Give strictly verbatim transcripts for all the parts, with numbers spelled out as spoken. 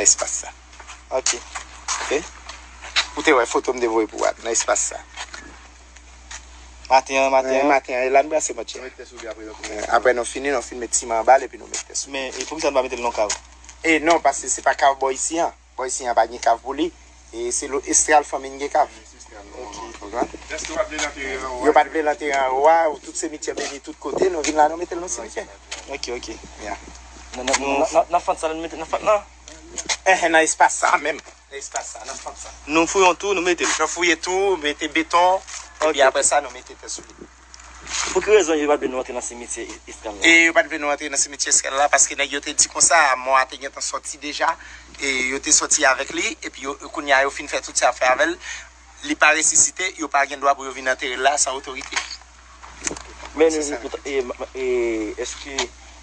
Nan espas sa. Ok. Ok? Ou te wè foto m te voye pou w a nan espas sa. Maten an, maten an. Maten an, e la n brase match. Apre nou fini, nou fin met siman anba l epi nou met tè sou. Men, e poukisa nou pa mete l nan kav? E non, paske se pa kav bò isi an. Bò isi an pa gen kav pou li. E se lo Estral fanmi n gen kav. Konprann? Yo pa t vle l antere anwo a, tout simityè beni tout kote, nou vin la nou mete l nan simityè. Ok, ok. Ya. Nan, nan, nan, nan, nan fant sa, nou mete nan fant lan? Enhen, nan espas sa menm. Nan espas sa, nan fant sa. Nou fouye yon tou, nou mete l. Nou fouye tou, mete beton, epi apre sa, nou mete tè sou li. Pou ki rezon yo pa t vle nou antre nan simityè Estral la? E yo pa t vle nou antre nan simityè Estral la, paske nèg yo te di konsa, mò a te gentan sòti deja, e yo te sòti avèk li, epi yo, kounye a, yo fin fè tout sa yo fè avè l, li pa resisite, yo pa gen dwa pou yo vin antere l la san otorite. Men nou, nou, e, ma- e, èske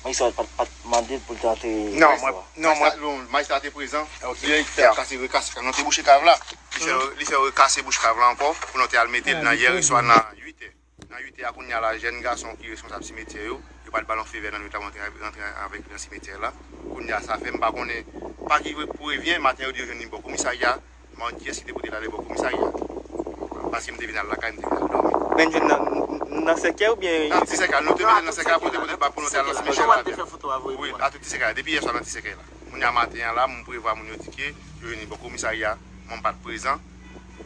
majistra pa, pa t mande pou l te antre? Non, mwen, non, mwen. Majistra, non, majistra te prezan. Ok. Li fè kase, rekase, nou te bouche kav la. Li fè, li fè rekase bouch kav la ankò, pou nou te al mete l nan yè, swa nan uit è. Nan uit è a kounye a la, jèn gason ki responsab simityè yo, yo pa t ba l yon fevè nan nwit la pou antre, rantre avèk li nan simityè la. Kounye a sa fè m pa konnen pa ki pou revyen, maten yo di yo jwenn li bò komisarya. Mande kiyès ki te pote l ale bò komisarya. Paske m te vin al lakay, m te vin al dòmi. Men n jwenn nan, nan sèkèy oubyen? Nan ti sèkèy, nou te mete l nan sèkèy, pou te pote l ba pou nou te al nan simityè la. Wi, atè ti sèkèy la. Depi yè swa nan ti sèkèy la. Kounye a maten an la, m prevwa moun yo di ke yo jwenn li bò komisarya. Mwen m pa t prezan.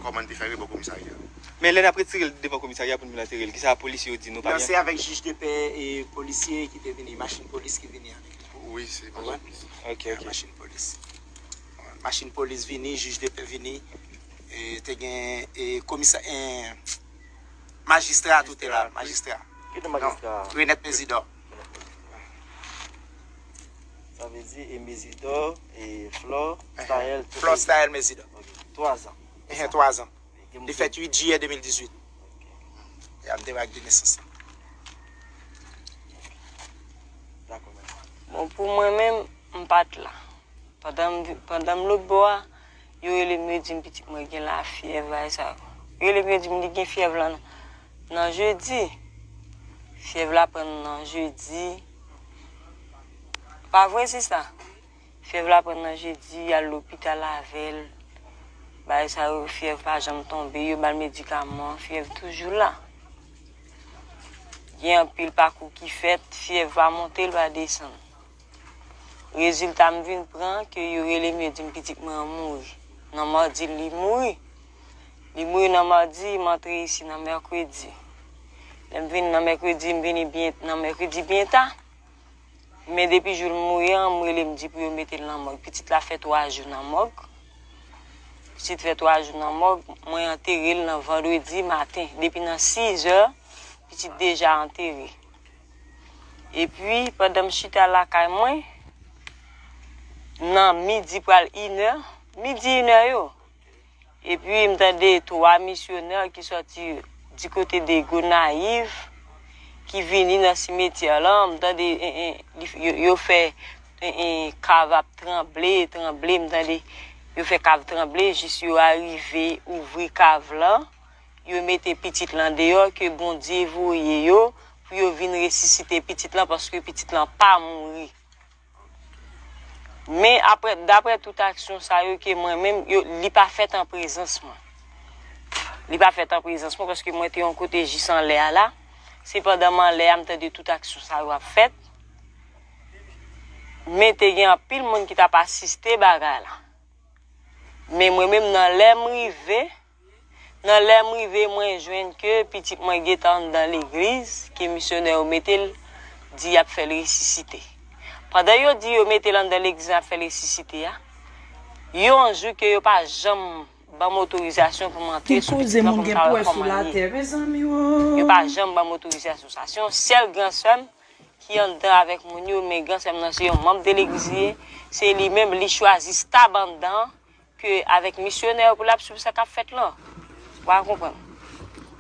Kòman n te fè rive bò komisarya? Men lè n ap retire l devan komisarya pou n vin antere l, kisa polisye yo di nou, pa byen? Non, se avèk jij de pè e polisye ki te vini, machin polis ki vini avèk li. Wi, se machin polis. Ok, ok. Machin polis. Machin polis vini, jij de pè vini, e, te gen, e, komisa, e, majistra tou te la, majistra. Ki non majistra? Renette Mésidor. Sa vle di, e Mésidor, e Flor, Staël, Flor, Staël Mésidor. Ok, twa zan. Ehe, twa zan. Li fèt uit jiyè de mil dizuit. Ok. E a m te wè ak de nesans la. Dakò, mèt. Bon, pou mwen menm, m pa t la. Pandan m, pandan m lòt bò a, yo rele m, yo di m pitit mwen gen lafyèv, bagay sa yo. Yo rele m, yo di m li gen fyèv lan nan jedi. Fyèv la pran nan jedi. Pa vre, sista? Fyèv la pran nan jedi, al lopital avè l. Bagay sa yo, fyèv pa janm tonbe, yo ba l medikaman, fyèv toujou la. Gen anpil pakou ki fèt, fyèv pa monte, l pa desann. Rezilta m vin pran ke yo rele m, yo di m pitit mwen an mouri. Nan madi, li mouri. Li mouri nan madi, m antre isi nan mèkredi. Lè m vin nan mèkredi, m vini byen, nan mèkredi byen ta. Men depi jou l mouri an, m rele, m di pou yo mete l nan mòg. Pitit la fè twa jou nan mòg. Pitit fè twa jou nan mòg, mwen antere l nan vandredi maten. Depi nan sizè, pitit deja antere. Epi, pandan m chita lakay mwen, nan midi pral inè, midi inè yo, epi m tande twa misyonè ki sòti di kote de Gonayiv, ki vini nan simetyè lan, m tande, en, en, li, yo, yo fè, en, en, kav ap tranble, tranble, m tande yo fè kav tranble, jis yo arive ouvri kav lan. Yo mete pitit lan deyò, ke Bondye voye yo pou yo vin resisite pitit lan, paske pitit lan pa mouri. Men apre, daprè tout aksyon sa yo ke mwen menm, yo, li pa fèt an prezans mwen. Li pa fèt an prezans mwen, paske mwen te yon kote jis anlè a la. Sepandan, m anlè a, m tande tout aksyon sa yo ap fèt. Men te gen anpil moun ki t ap asiste bagay la. Men mwen menm, nan lè m rive, nan lè m rive, mwen jwenn ke pitit mwen gentan anndan legliz, ke misyonè yo mete l, di y ap fè l resisite. Pandan yo di yo mete l anndan legliz, y ap fè l resisite a, yon jou ke yo pa janm ban m otorizasyon pou m antre sou pitit lan, pou m ta wè kòman l ye. Yo pa janm ban m otorizasyon sa. Se yon sèl gran sè m ki anndan avèk moun yo, men gran sè m nan se yon manm de legliz li ye. Se li menm, li chwazi stab anndan ke avèk misyonè yo pou l ap swiv sa k ap fèt lan. Ou pa konprann?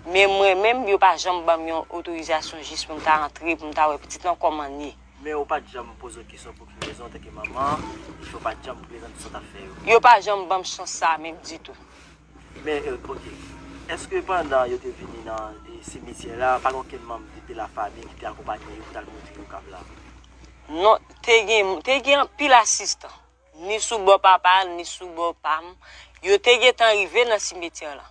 Men mwen menm, yo pa janm ban m yon otorizasyon jis pou m ta antre, pou m ta wè pitit lan kòman l ye. Men ou pa t janm poze w kesyon pou ki rezon, antanke manman, ki fè w pa t janm prezan nan sa w t ap fè yo? Yo pa janm ban m chans sa a menm ditou. Men, eh, ok. Èske pandan yo te vini nan, eh, simityè la, pa gen okenn manm de, de lafanmi ki te akonpaye yo pou t al montre yo kav la? Non, te gen, te gen anpil asistan. ni sou bò papa l, ni sou bò pa m, yo te gentan rive nan simetyè lan.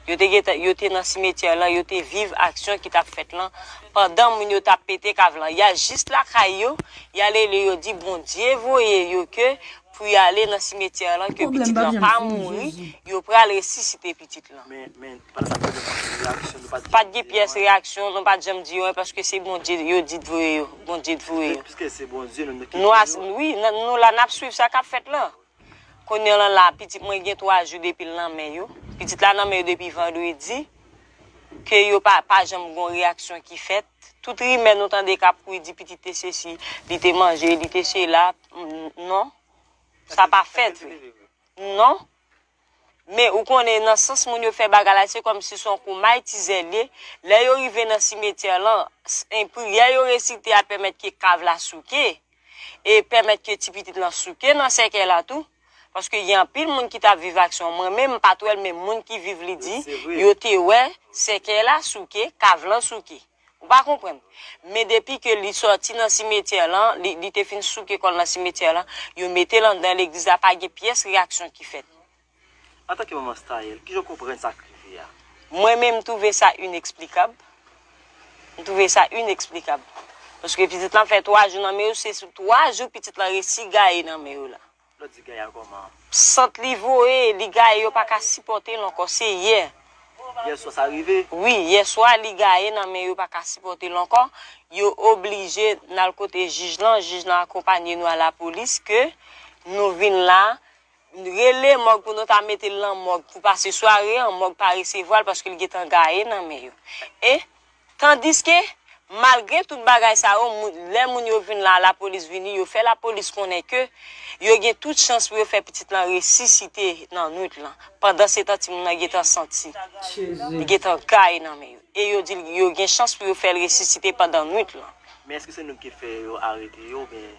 Yo te gentan, yo te nan simetyè lan, yo te viv aksyon ki t ap fèt lan. Pandan moun yo t ap pete kav lan, y a jis lakay yo, y a rele yo di Bondye voye yo ke pou y ale nan simetyè lan, ke pitit lan pa mouri, yo pral resisite pitit lan. Men, men, pandan sa, pa t gen pyès reyaksyon, nou pa t janm di yo anyen, paske se Bondye yo di t voye yo, Bondye t voye yo. Piske se Bondye, nou, nou ki di yo. Wi, n-, nou la, n ap swiv sa k ap fèt lan. Kounye a la, pitit mwen gen twa jou depi l nan men yo. Pitit la nan men yo depi vandredi, ke yo pa, pa janm gon reyaksyon ki fèt. Tout rimè nou tande k ap kouri di pitit te sesi, li te manje, li te sela, m-, non. Sa pa fèt vre. Non. Men ou konnen nan sans moun yo fè bagay la, se kòmsi se yon kou may tizè l ye. Lè yo rive nan simetyè lan, s-, en priyè yo resite a pèmèt ke kav la souke. E pèmèt ke ti pitit lan souke nan sèkèy la tou. Paske gen anpil moun ki t ap viv aksyon. Mwen menm, m pa t wè l, men moun ki viv li di, yo te wè sèkèy la souke, kav lan souke. Ou pa konprann? Men depi ke li sòti nan simetyè lan, li, li te fin souke kò l nan simetyè lan, yo mete l anndan legliz la, pa gen pyès reyaksyon ki fèt. Antanke manman Staël, kijan w konprann sa k rive a? Mwen menm, m twouve sa ineksplikab. M twouve sa ineksplikab. Paske pitit lan fè twa jou nan men yo, se sou twa jou pitit lan resi gaye nan men yo la. Lè w di gaye a kòman? Sant li voye, li gaye, yo pa ka sipòte l ankò, se yè. Yè swa sa rive? Wi, yè swa li gaye nan men yo, pa ka sipòte l ankò. Yo oblije n al kote jij lan, jij lan akonpanye nou a lapolis ke nou vin la, rele mòg pou nou ta mete l nan mòg pou pase sware an, mòg pa resevwa l paske l gentan gaye nan men yo. E tandiske, malgre tout bagay sa yo, moun, lè moun yo vin la, lapolis vini, yo fè lapolis konnen ke yo gen tout chans pou yo fè pitit lan resisite nan nwit lan. Pandansetan, timoun nan gentan santi, li gentan gaye nan men yo. E yo di l yo gen chans pou yo fè l resisite pandan nwit lan. Men èske se nou ki fè yo arete yo, oubyen?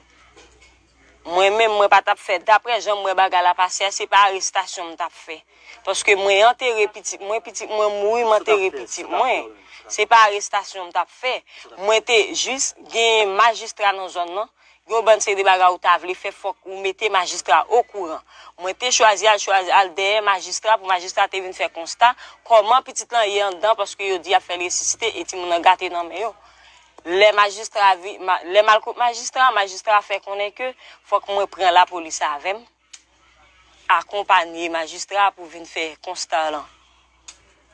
Mwen menm, mwen pa t ap fè, daprè jan m wè bagay la pase a, se pa arestasyon m t ap fè. Paske mwen antere pitit mwen, pitit mwen mouri, m antere pitit mwen. Se pa arestasyon m t ap fè. Mwen te jis gen majistra nan zòn nan. Gen yon bann seri de bagay ou ta vle fè, fòk ou mete majistra okouran. Mwen te chwazi al, chwazi al dèyè majistra pou majistra te vin fè konsta kòman pitit lan ye anndan, paske yo di y ap fè l resisite e timoun nan gate nan men yo. Lè majistra vi-, ma-, lè m al kot majistra, majistra fè konnen ke fòk mwen pran lapolis avè m, akonpanye majistra pou vin fè konsta lan.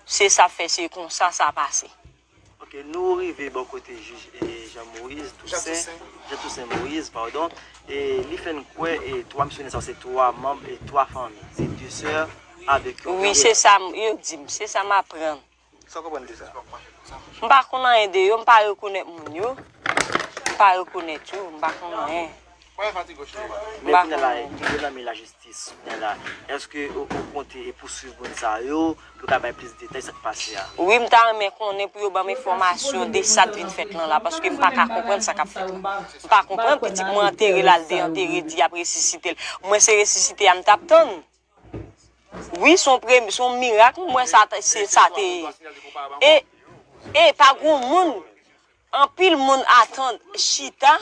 Se sa fè, se konsa sa pase. Ok, nou rive bò kote jij, e, Jean Moïse Toussaint, Jean Toussaint Moïse, padon, e li fè n kwè, e, twa misyonè sa yo se twa manm e twa fanmi, se de sè avèk yon... Wi, se sa m, yo di m, se sa m aprann. Sa w konprann de sa? M pa konn anyen de yo, m pa rekonèt moun yo. M pa rekonèt yo, m pa konn anyen. Men kounye a la, yo nan men lajistis kounye a la. Èske ou, ou konte e pouswiv moun sa yo pou yo ka bay plis detay sa k pase a? Wi, m ta renmen konnen pou yo ban m enfòmasyon de sa k vin fèt lan la, paske m pa ka konprann sa k ap fèt lan. M pa konprann, pitit mwen antere l al deantere, di y ap resisite l. Mwen, se resisite a m t ap tann. Wi, se yon premye, se yon mirak, m wè sa, se sa te ye. E, e pa gon moun, anpil moun atann, chita,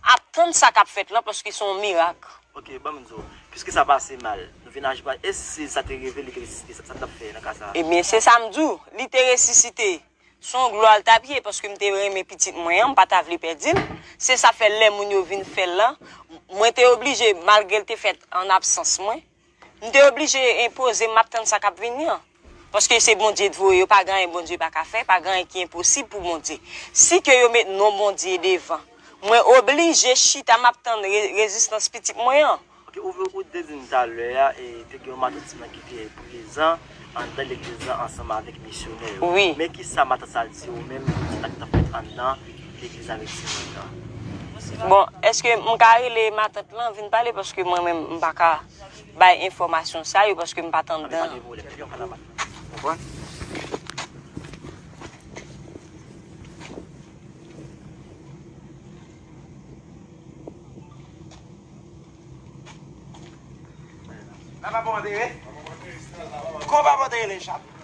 ap tann sa k ap fèt lan, paske se yon mirak. Ok, ban m di w, piske sa pase mal, nou vin aji pa, e si sa te rive, li te resisite, sa, sa n t ap fè nan ka sa a? Ebyen, se sa m di w, li te resisite. Se yon glwa l t ap ye, paske m te renmen pitit mwen an, m pa ta vle pèdi l. Se sa fè lè moun yo vin fè l lan, mwen te oblije, malgre l te fèt an absans mwen, m te oblije enpoze m, m ap tann sa k ap vini an. Paske se Bondye t voye yo, pa gen anyen Bondye pa ka fè, pa gen anyen ki enposib pou Bondye. Si ke yo met non Bondye devan, mwen oblije chita, m ap tann re-, rezistans pitit mwen an. Ok, ou, ou te di m talè a, e te gen yon matant timoun ki te prezan anndan legliz lan ansanm avèk misyonè yo. Wi. Men kisa matant sa di w menm sou sa k t ap fèt anndan legliz avèk timoun nan? Bon, èske m ka rele matant lan vin pale? Paske mwen menm, m pa ka bay enfòmasyon sa yo, paske m pa t anndan. Pa de pwoblèm, epi yon pale a matant lan. Konprann? Nan papa w antere? Kon papa w te rele, Jacques?